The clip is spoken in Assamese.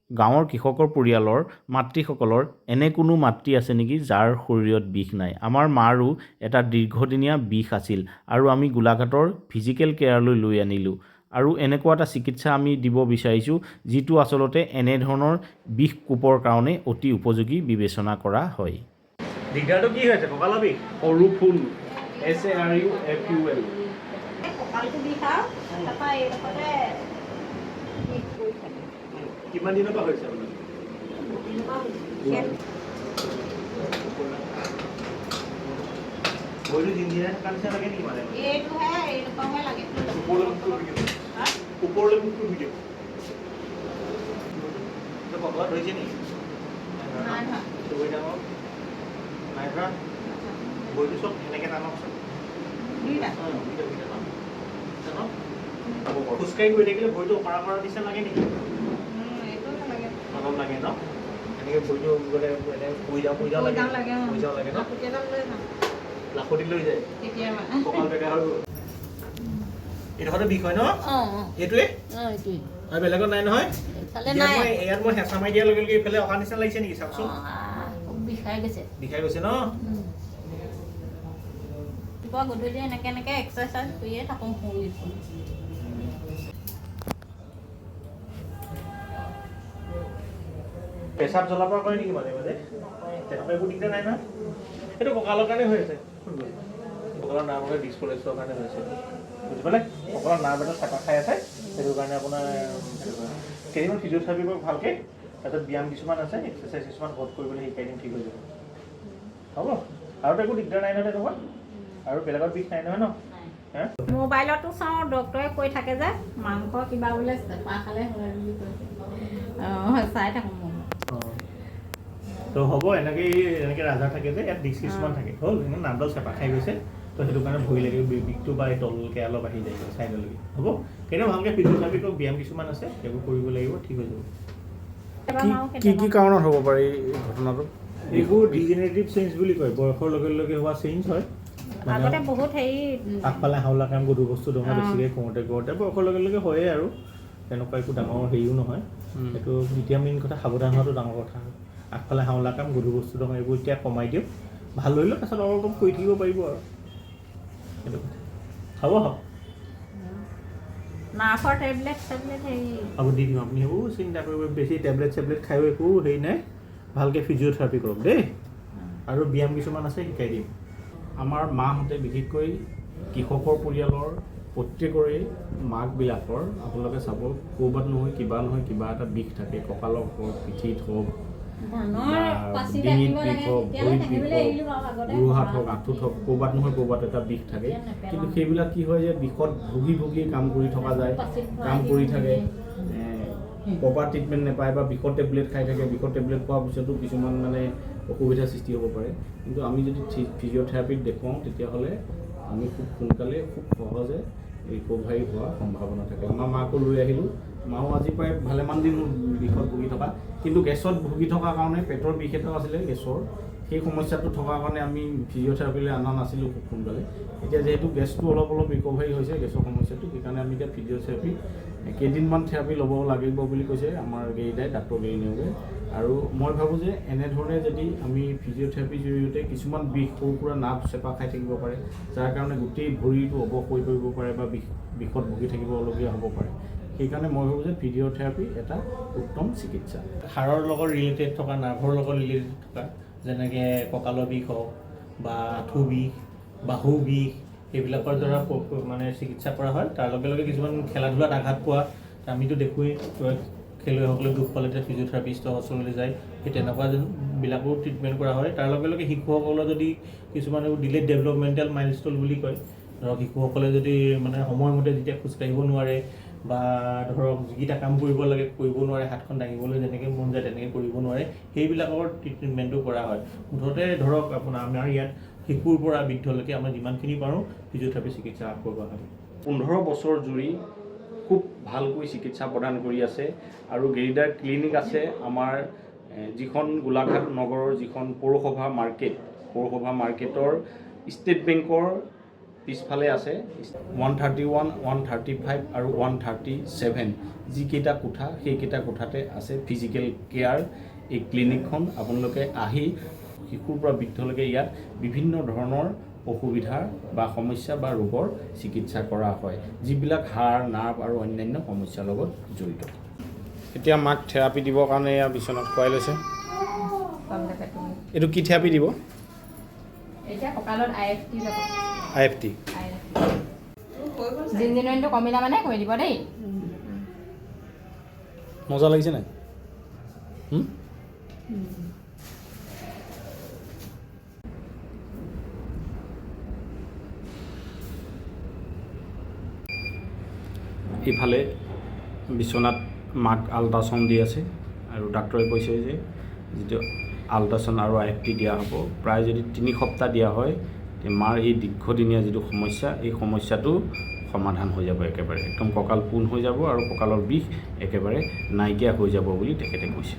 গাঁৱৰ কৃষকৰ পৰিয়ালৰ মাতৃসকলৰ এনে কোনো মাতৃ আছে নেকি যাৰ শৰীৰত বিষ নাই। আমাৰ মাৰো এটা দীৰ্ঘদিনীয়া বিষ আছিল আৰু আমি গোলাঘাটৰ ফিজিকেল কেয়াৰলৈ লৈ আনিলোঁ আৰু এনেকুৱা এটা চিকিৎসা আমি দিব বিচাৰিছোঁ, যিটো আচলতে এনেধৰণৰ বিষ কোপৰ কাৰণে অতি উপযোগী বিবেচনা কৰা হয়। দিগদাৰটো কি হৈছে? কঁকালৰ বিষ? সৰু ফুল, SARUFUL। কঁকালটো বিষাও, তাৰপৰা এইডোখৰতে বিষ কৰি থাকে। কিমান দিনৰ পৰা হৈছে আপোনাৰ? বহুত দিনৰ পৰা হৈছে। ভৰিটো জিনজিনাই থকা নিচিনা লাগে নেকি মাজে মাজে? এইটোহে, এইডোখৰহে লাগে। ওপৰলৈ মুখ কৰি দিয়ক। হা? ওপৰলৈ মুখ কৰি দিয়ক। কঁকালত ধৰিছে নেকি? নাই ধৰা। ভৰি ডাঙৰ নাই ধৰা। ভৰিটো চব এনেকৈ টানকচোন। দুইটা। অঁ, দুইটা দুইটা টানক। টানক। খোজকাঢ়ি গৈ থাকিলে ভৰিটো অঁকৰা কৰা নিচিনা লাগে নেকি? এইটো নালাগে। অলপ লাগে ন? এনেকৈ ভৰিটো গ'লে এনেকৈ পৰি যাওঁ পৰি যাওঁ পৰি লাগে? যাওঁ লাগে, অঁ। পৰি যাওঁ লাগে ন? লাখুটি এডাল লৈ যাওঁ। লাখুটি লৈ যায়? কেতিয়াবা। কঁকাল বেকা হৈ গ'ল। এইডোখৰতে বিষ হয় ন? অঁ। এইটোৱে? অঁ, এইটোৱে। আৰু বেলেগত নাই নহয়? এইফালে ইয়াত নাই। মই হেঁচা মাৰি দিয়াৰ লগে লগে এইফালে অহা নিচিনা লাগিছে নেকি চাওকচোন। অঁ, বিষাই গৈছে। বিষাই গৈছে ন? ৰাতিপুৱা গধূলি এনেকৈ এনেকৈ এক্সাৰচাইজ কৰিয়ে থাকোঁ শুই উঠি। পেচাব জ্বলা পৰা কৰে নেকি মাজে মাজে? তেনেকুৱা একো দিগদাৰ নাই নহয়? সেইটো কঁকালৰ কাৰণে হৈ আছে। কঁকালৰ নাৰ্ভ ডিছপ্লেছৰ কাৰণে হৈছে, বুজি পালে? কঁকালৰ নাৰ্ভ এটা চেপা খাই আছে, সেইটো কাৰণে আপোনাৰ সেইটো কাৰণে কেইদিনমান ফিজিঅ'থেৰাপি কৰক ভালকৈ। তাৰপিছত ব্যায়াম কিছুমান আছে, এক্সাৰচাইজ কিছুমান ঘৰত কৰিবলৈ শিকাই দিম, ঠিক হৈ যাব। হ'ব? আৰুতো একো দিগদাৰ নাই নহয় তেনেকুৱা? আৰু বেলেগত বিষ নাই নহয় ন? হা? মোবাইলতো চাওঁ, ডক্তৰে কৈ থাকে যে মাংস কিবা বোলে চেপা খালে হয় বুলি কৈছে। অঁ, চাই থাকোঁ মোবাইল। অঁ, তো হ'ব। এনেকৈ এনেকৈ ৰাজহাড় থাকে যে, ইয়াত ডিস্ক কিছুমান থাকে। হ'ল, এনে নাৰ্ভডাল চেপা খাই গৈছে। তো সেইটো কাৰণে ভৰি লাগে বিষটো বা এই তললৈকে অলপ আহি যায় ছাইডলৈকে। হ'ব, কেতিয়া ভালকৈ ফিজিঅ'থেৰাপি কৰক, ব্যায়াম কিছুমান আছে, সেইবোৰ কৰিব লাগিব, ঠিক হৈ যাব। কেতিয়াবা মাৰোঁ, কি কি কেতিয়াবা কাৰণত হ'ব পাৰে এই ঘটনাটো? এইবোৰ ডিজেনেৰেটিভ চেঞ্জ বুলি কয়, বয়সৰ লগে লগে হোৱা চেঞ্জ হয় মানে। আগতে বহুত হেৰি আগফালে হাওলা কাম, গধুৰ বস্তু দঙা অঁ। বেছিকৈ কৰোঁতে কৰোঁতে বয়সৰ লগে লগে হয়েই আৰু তেনেকুৱা একো ডাঙৰ হেৰিও নহয়। সেইটো এতিয়া মেইন কথা সাৱধান হোৱাটো ডাঙৰ কথা। আগফালে হাওলা কাম, গধুৰ বস্তু দঙা, এইবোৰ এতিয়া কমাই দিয়ক, ভাল হৈ লওক, তাৰপিছত অলপ অলপ কৰি থাকিব পাৰিব আৰু সেইটো কথা। হ'ব হ'ব। নাৰ্ভৰ টেবলেট চেবলেট হেৰি হ'ব, দি দিম। আপুনি সেইবোৰ চিন্তা কৰিব, বেছি টেবলেট চেবলেট খায়ো একো হেৰি নাই। ভালকৈ ফিজিঅ'থেৰাপি কৰক দেই, আৰু ব্যায়াম কিছুমান আছে, শিকাই দিম। আমাৰ মাহঁতে, বিশেষকৈ কৃষকৰ পৰিয়ালৰ প্ৰত্যেকৰে মাকবিলাকৰ, আপোনালোকে চাব, ক'ৰবাত নহয় কিবা নহয় কিবা এটা বিষ থাকে। কঁকালত হওক, পিঠিত হওক, ধানৰ পাচি ডিঙিত ৰাখিব বিষ লাগে, হওক, তেতিয়াহ'লে ভৰিত বিষ থাকিবলৈ হওক, এৰিলোঁ বাৰু আগতে। গোৰোহাত হওক, আঁঠুত হওক, ক'ৰবাত নহয় ক'ৰবাত এটা বিষ থাকে। এতিয়া নেপেলাওঁ। কিন্তু সেইবিলাক কি হয় যে বিষত ভুগি ভুগি কাম কৰি থকা যায়, পাচিত ভৰাই কাম কৰি দিওঁ। থাকে, প্ৰপাৰ ট্ৰিটমেণ্ট নাপায় বা বিষৰ টেবলেট খাই থাকে। বিষৰ টেবলেট খোৱাৰ পিছতো কিছুমান মানে অসুবিধাৰ সৃষ্টি হ'ব পাৰে। কিন্তু আমি যদি ফিজিঅ'থেৰাপিত দেখুৱাওঁ, তেতিয়াহ'লে আমি খুব সোনকালে, খুব সহজে ৰিকভাৰী হোৱাৰ সম্ভাৱনা থাকে। আমাৰ মাকো লৈ আহিলোঁ। মাও আজি প্ৰায় ভালেমান দিন হ'ল বিষত ভুগি থকা। কিন্তু গেছত ভুগি থকাৰ কাৰণে, পেটৰ বিষ এটাও আছিলে গেছৰ, সেই সমস্যাটো থকাৰ কাৰণে আমি ফিজিঅ'থেৰাপিলৈ অনা নাছিলোঁ খুব সোনকালে। এতিয়া যিহেতু গেছটো অলপ অলপ ৰিকভাৰী হৈছে, গেছৰ সমস্যাটো, সেইকাৰণে আমি এতিয়া ফিজিঅ'থেৰাপি কেইদিনমান থেৰাপি ল'ব লাগিব বুলি কৈছে আমাৰ গেৰিদাই, ডাক্তৰ গেৰি নেওগে। আৰু মই ভাবোঁ যে এনেধৰণে যদি আমি ফিজিঅ'থেৰাপিৰ জৰিয়তে কিছুমান বিষ, সৰু সুৰা নাৰ্ভ চেপা খাই থাকিব পাৰে, যাৰ কাৰণে গোটেই ভৰিটো অৱশ হৈ পৰিব পাৰে বা বিষত ভুগি থাকিবলগীয়া হ'ব পাৰে, সেইকাৰণে মই ভাবোঁ যে ফিজিঅ'থেৰাপি এটা উত্তম চিকিৎসা। হাড়ৰ লগত ৰিলেটেড থকা, নাৰ্ভৰ লগত ৰিলেটেড থকা, যেনেকৈ কঁকালৰ বিষ হওক বা আঁঠু বিষ, বাহু বিষ, সেইবিলাকৰ দ্বাৰা মানে চিকিৎসা কৰা হয়। তাৰ লগে লগে কিছুমান খেলা ধূলাত আঘাত পোৱা, আমিতো দেখোঁৱেই, খেলুৱৈসকলে দুখ পালে তেতিয়া ফিজিঅ'থেৰাপিষ্টৰ ওচৰলৈ যায়, সেই তেনেকুৱা বিলাকো ট্ৰিটমেণ্ট কৰা হয়। তাৰ লগে লগে শিশুসকলৰ যদি কিছুমান এইবোৰ ডিলেড ডেভেলপমেণ্টেল মাইলষ্ট'ন বুলি কয়, ধৰক শিশুসকলে যদি মানে সময়মতে যেতিয়া খোজকাঢ়িব নোৱাৰে বা ধৰক যিকেইটা কাম কৰিব লাগে কৰিব নোৱাৰে, হাতখন দাঙিবলৈ যেনেকৈ মন যায় তেনেকৈ কৰিব নোৱাৰে, সেইবিলাকৰ ট্ৰিটমেণ্টো কৰা হয়। মুঠতে ধৰক আপোনাৰ আমাৰ ইয়াত শিশুৰ পৰা বৃদ্ধলৈকে আমাৰ যিমানখিনি পাৰোঁ ফিজিঅ'থেৰাপি চিকিৎসা আগবঢ়োৱা হয়। 15 বছৰ জুৰি খুব ভালকৈ চিকিৎসা প্ৰদান কৰি আছে আৰু গেৰিদাৰ ক্লিনিক আছে আমাৰ যিখন গোলাঘাট নগৰৰ যিখন পৌৰসভা মাৰ্কেট, পৌৰসভা মাৰ্কেটৰ ষ্টেট বেংকৰ পিছফালে। পিছফালে আছে 131, 135 আৰু 137 যিকেইটা কোঠা, সেইকেইটা কোঠাতে আছে ফিজিকেল কেয়াৰ এই ক্লিনিকখন। আপোনালোকে আহি শিশুৰ পৰা বৃদ্ধলৈকে ইয়াত বিভিন্ন ধৰণৰ অসুবিধাৰ বা সমস্যা বা ৰোগৰ চিকিৎসা কৰা হয়, যিবিলাক হাড়, নাৰ্ভ আৰু অন্যান্য সমস্যাৰ লগত জড়িত। এতিয়া মাক থেৰাপি দিবৰ কাৰণে এয়া বিচনাত খুৱাই লৈছে। কমলে পেটু। এইটো কি থেৰাপি দিব? এতিয়া কঁকালত আই এফ টি যাব। আই এফ টি। আই এফ টি। জিনজিননিটো কমিলে মানে কৰি দিব দেই। মজা লাগিছে নাই? হুম? ইফালে বিচনাত মাক আল্ট্ৰাচাউণ্ড দি আছে আৰু ডাক্তৰে কৈছে যে যিটো আল্ট্ৰাচাউণ্ড আৰু আই এফ টি দিয়া হ'ব, প্ৰায় যদি 3 সপ্তাহ দিয়া হয়, তে মাৰ এই দীৰ্ঘদিনীয়া যিটো সমস্যা, এই সমস্যাটো সমাধান হৈ যাব একেবাৰে। একদম কঁকাল পোন হৈ যাব আৰু কঁকালৰ বিষ একেবাৰে নাইকিয়া হৈ যাব বুলি তেখেতে কৈছে।